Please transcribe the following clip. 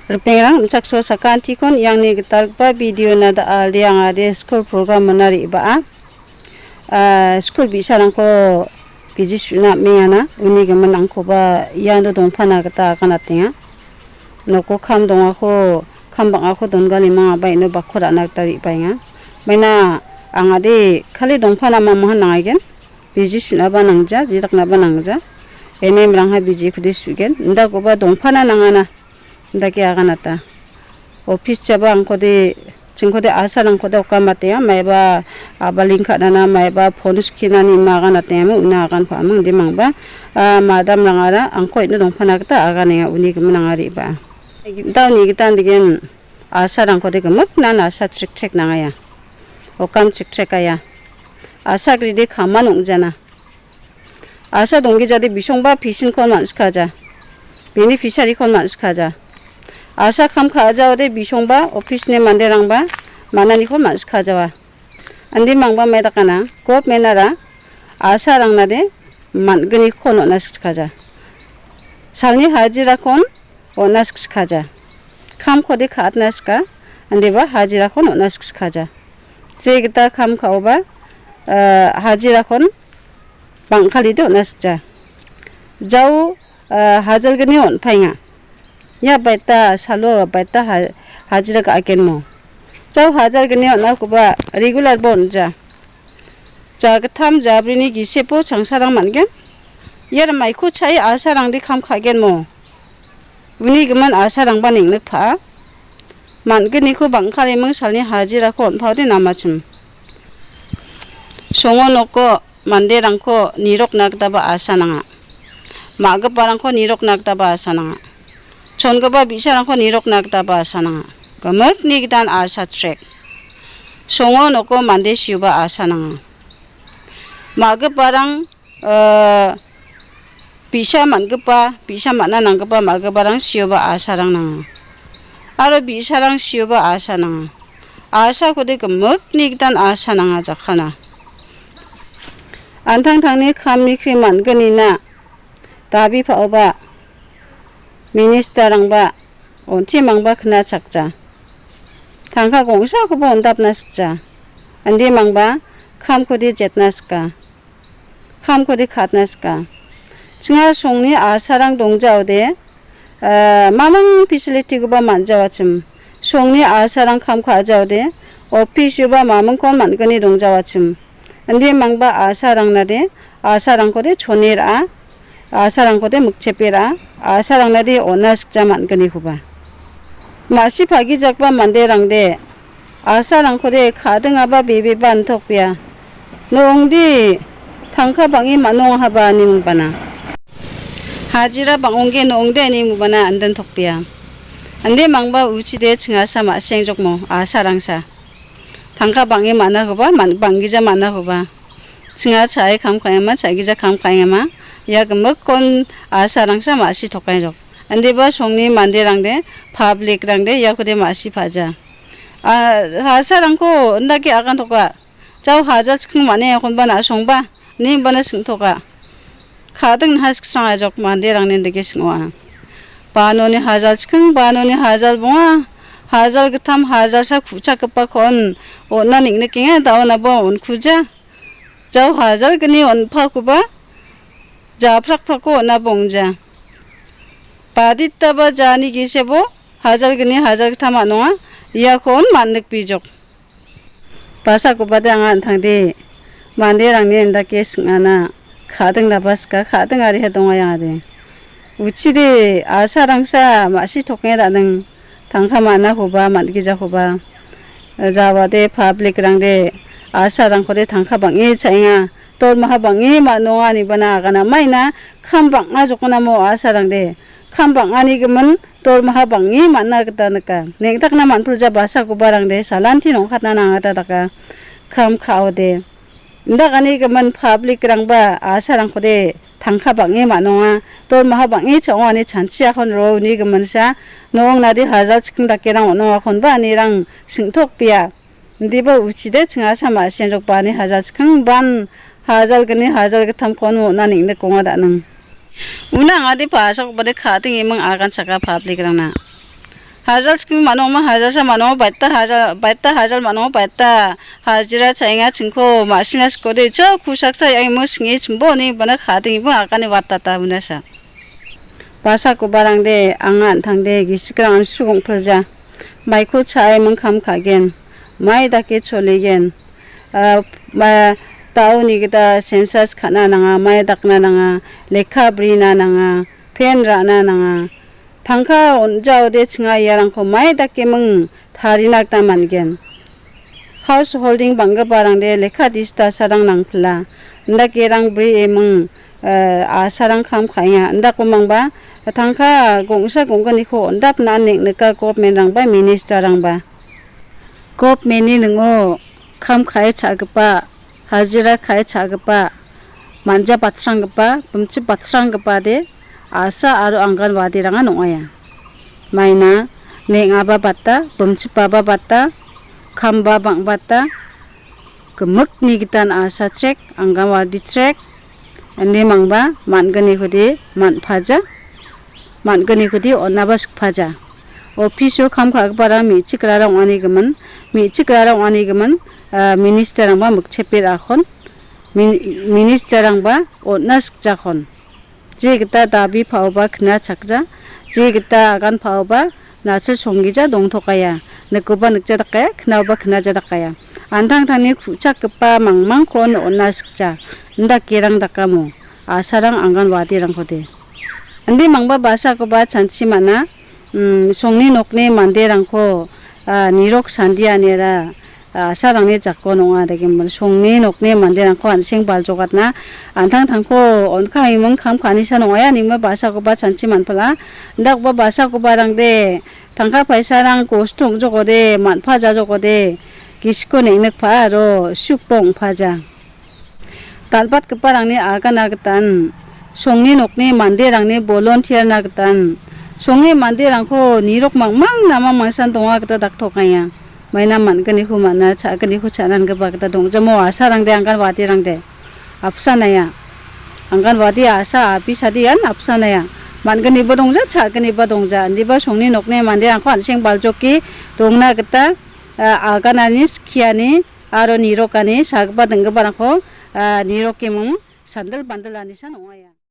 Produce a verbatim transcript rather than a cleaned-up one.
Ripengrang, imchakso sakantikon iangni gitalgipa video-na da·alde angade skul program-ona re·baa. Ah, skul bi·sarangko biji su·na am·engana, uni gimin angkoba iano dongpana gita aganatenga. Noko kam dongako, kam bang·ako dongalimangaba ino bakko ra·na gita re·baenga. Maina angade kali dongpana mamang nangaigen. Biji su·naba nangja, jiraknaba nangja. Enemrangha bijikode su·gen. Indakoba dongpana nangana. Indake aganata. Office jaba angkode, chingkode asarangkode okamatenga, maiba abaling ka·nana, maiba phone skinani ima aganatengamo, una agan pa·amang, inde mangba, ah, madam rangara angko ino dongpana gita aganenga, uni gimin anga re·baa. Daoni gita indigen asarangkode gimiknan asa trektrek nangaia. Okam trektrek aia. Asa gride kaman ong·jana. Asa donggijade bisongba pisinkon man·sikaja. Bini pisarikon man·sikaja. Asa kam ka·ajaode bisongba office-ni manderangba man·anikon man·sikajawa. Ande mangba maidakana, government-ara asarangnade man·gnikon on·a sikchikaja. Salni hajirakon on·a sikchikaja. Kamkode ka·atna sika, andeba hajirakon on·a sikchikaja. Je gita kam ka·oba, ah, hajirakon bang·kalide on·a sikja. Jao, ah, hajalgni on·paenga. Ia baita salo baita ha-, hajira ga·agenmo. Jao hajalgni on·akoba regular-ba on·ja. Jagittam jabrini gisepo changsarang man·gen. Ia maiko cha·e asarangde kam ka·genmo. Uni gimin asarangba neng·nikpaa. Man·gniko bang·kaleming salni hajirako on·paode namachim. Songo noko manderangko nirokna gitaba asa nanga. Ma·giparangko nirokna gitaba asa nanga. Chongipa bi·sarangko nirokna gitaba asa nanga. Gimikni gitan asa trek. Songo noko mande sioba asa nanga. Ma·giparang, eh, bi·sa man·gipa, bi·sa man·na nanggipa ma·giparang sioba asarang nanga. Aro bi·sarang sioba asa nanga. Asakode gimikni gitan asa nanga jakkalna. Antangtangni kamni kri man·gnina dabi pa·oba, minister-rangba, on·timangba knachakja. Tangka gongsakoba on·dapna sikja. Ande mangba kamkode jetna sika. Kamkode ka·atna sika. Chinga songni asarang dongjaode, eh, mamung facility-koba man·jawachim. Songni asarang kam ka·jaode, office-oba mamungkon man·gni dongjawachim. Inde mangba asarangna de, asarangkode chone ra·a, asarangkode mikchepe ra·a, asarangna de on·a sikja man·gnikoba. Ma·si pagijakba manderangde, asarangkode ka·dingaba bebeba nitokbea. No ong·de, tangka bang·e man·ongahaba ine mingbana. Hajira bang·ongge no ong·de ine mingbana andin tokbea. Inde mangba uchide chingasa ma·sengjokmo, asarangsa. Tangka bang·e man·akoba, man-, banggija man·akoba. Chinga cha·e kam ka·engama, cha·gija kam ka·engama. Ia gimikkon asarangsa ma·si tokairok. Indiba songni manderangde, public-rangde iakode ma·si paja. A, asarangko indake agantoka. Jao hajal chiking man·e akonba na·songba. Ningbana sing·toka. Ka·ding naha siksrang ajok manderangni dake sing·oa. Banoni hajal chiking, banoni hajal bonga, hajal gittam, hajal sak ku·chakgipakon on·na neng·nikenga, daonaba on·kuja. Jao hajal gni on·pakoba, japrakprako on·aba ong·ja. Baditaba jani gisebo, hajal gni, hajal gittam an·onga, iakon man·nikbijok. Basakobade anga an·tangde manderangni indake sing·ana, ka·ding daba sika, ka·ding ariha donga iangade. Uchide asarangsa ma·si toknge ra·ning tangka man·akoba, man·gijakoba. Jawade public-rangde asarangkode tangka bang·e cha·enga, dormaha bang·e man·onga inibana agana maina kam bang·a jokonamo asarangde. Kam bang·ani gimin dormaha bang·e man·na gita nika. Neng·takna man·pilja basakobarangde salanti nong·katna nangata daka kam ka·ode. Indakani gimin public-rangba asarangkode tangka bang·e man·onga, dormaha bang·e cha·ongani chanchiakon ro uni giminsa, no·ong nadi hajal chiking dakerang on·ongakonba anirang sing·tokbea. Indiba uchide chingasa ma·sianjokbani hajal chiking ban hajal gni hajal gittamkon on·a neng·nik ong·a da·ning. Una angade pasokbade ka·ding eming agan chaka public-rangna. Hajal skim mano ma hajalsa mano baita hajal, baita hajal mano baita hajira chainga chingko masina skode cho kusaksa yang mo singi chimbo ni bana khading ibu akani watata bunasa. Basa kobarangde anga antangde gisikrang sugong praja. Maiko chaai mangkam kagen. Mai dake choligen. Ah, ma, tauni gita census kana nanga, mai dakna nanga, lekha brina nanga, pen ra·na nanga. Tangka on·jaode chinga iarangko mai dakeming tarina gita man·gen. House holding bang·giparangde lekha distasarang nangpila. Indakerang bri eming, eh, asarang kam ka·enga. Indako mangba tangka gongsa gongganiko on·dapna neng·nika government-rangba minister-rangba. Government-ni ning·o kam ka·e cha·gipa, hajira ka·e cha·gipa, manja batsranggipa, bimchip batsranggipade asa aro Anganwadirangan ong·aia. Maina neng·aba bata, bimchipaba bata, kamba bang·bata, gimikni gitan asa chrek, Anganwadi chrek, ine mangba man·ginikode man·paja, man·ginikode on·aba sikpaja. Office-o kam ka·giparang me·chikrara ong·anigimin, me·chikrara ong·anigimin, ah, minister-rangba mikchepe ra·akon, min-, minister-rangba on·na sikjakon. Je gita dabi pa·oba kina chakja, je gita agan pa·oba na·sil songgija dongtokaia, nikoba nikja dakaia, kinaoba kinaja dakaia. Antangtangni ku·chakgipa mangmangkon on·na sikja, indakerang dakamo, asarang Anganwadirangkode. Inde mangba basakoba chanchi man·a, mm, songni nokni manderangko, ah, nirok sandianira, ah, asarangni jakon ong·a degimil. Songni nokni manderangko an·seng baljokatna, antangtangko on·ka iming kam ka·anisa nong·aia, nima basakoba chanchi man·pila. Indakba basakobarangde tangka paisarang kosto ong·jokode, man·pajajokode, gisiko neng·nikpa aro sukbo ong·paja. Dal·batgiparangni agana gitan, songni nokni manderangni volunteer-na gitan, songni manderangko nirok mangmang namang mangsan donga gita daktokenga. Maina man·gniko man·a, cha·gniko cha·nangipa gita dongjamo asarangde, Anganwadirangde. Apsanaia. Anganwadi asa abisade ian apsanaia. Man·gniba dongja, cha·gniba dongja. Indiba songni nokni manderangko an·seng baljoke dongna gita, ah, aganani, skiani, aro nirokani sagipa dinggiparangko, ah, nirokeming sandil bandil anisa ong·aia.